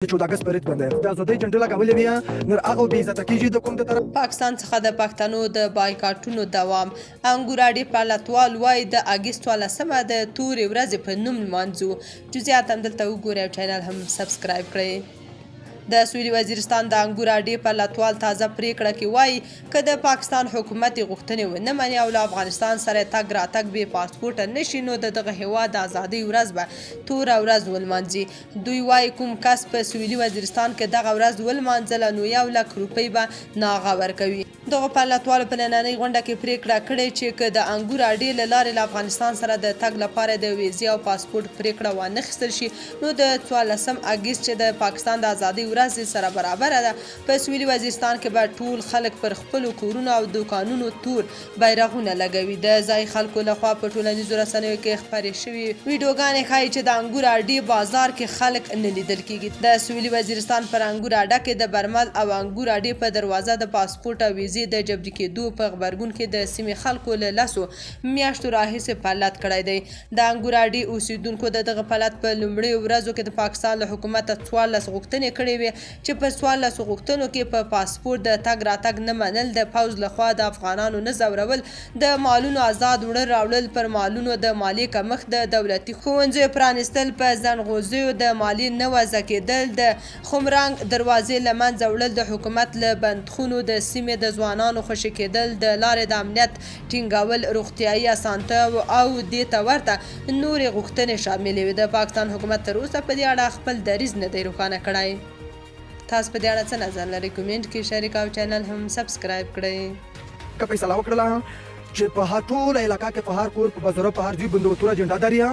د 14 اګست په ریت باندې د ازادۍ جنډه لګولې وي، نر هغه بې عزته کېږي د کوم د طرف. پاکستان څخه د پښتنو د بایکاټونو دوام، انګوراډي پرلتوال وايي د اګست 14مه د تورې ورځې په نوم لمانځو. جزئیات هم دلته وګورئ او چینل هم سبسکرایب کړئ. د سویلي وزیرستان د انګور اډې پرلتوال تازه پریکړه کې وايي که د پاکستان حکومت یې غوښتنې ونه مني او له افغانستان سره تګ راتګ بې پاسپورټه نشي، نو د دغه هیواد د ازادۍ ورځ به توره ورځ ولمانځي. دوی وايي کوم کس په سویلي وزیرستان کې دغه ورځ ولمانځله نو 1 لک روپۍ به ناغه ورکوي. دغو پرلتوالو په نننۍ غونډه کې پریکړه کړې چې که د انګور اډې له لارې له افغانستان سره د تګ لپاره د ویزې او پاسپورټ پریکړه وانخیستل شي، نو د 14 اګست چې د پاکستان د ازادۍ ورځ سره برابره ده، په سویلي وزیرستان کې به ټول خلک پر خپلو کورونو او دوکانونو تور بیرغونه لګوي. د ځایي خلکو لخوا په ټولنیزو رسنیو کې خپرې شوې ویډیوګانې ښایي چې د انګور اډې بازار کې خلک نه لیدل کیږي. د سویلي وزیرستان پر انګور اډه کې د برمل او انګور اډې په دروازه د پاسپورټ او ویزې د جبري کېدو په غبرګون کې د سیمې خلکو له 10 میاشتو راهیسې پرلت کړی دی. د انګور اډې اوسېدونکو د دغه پرلت په لومړیو ورځو کې د پاکستان له حکومته 14 غوښتنې کړې وې چې په 14 غوښتنو کې په پاسپورټ د تګ راتګ نه منل، د پوځ لخوا د افغانانو نه ځورول، د مالونو ازاد وړل راوړل، پر مالونو د مالیې کمښت، د دولتي ښوونځیو پرانیستل، په زڼغوزیو د مالیې نه وضع کېدل، د خمرنګ دروازې له منځه وړل، د حکومت له بندخونو د سیمې د ځوانانو خوشې کېدل، د لارې د امنیت ټینګول، روغتیايي اسانتیاوو او دې ته ورته نورې غوښتنې شاملې وې. د پاکستان حکومت تر اوسه په دې اړه خپل دریځ نه دی روښانه کړی. تاسو په دې اړه څه نظر لرئ؟ کومنټ کې شریک او چینل هم سبسکرایب کړئ. که فیصله وکړله چې په هر ټوله علاقه کې په هر کور، په بازار، په هر ځای بندو توره جنډه دریا،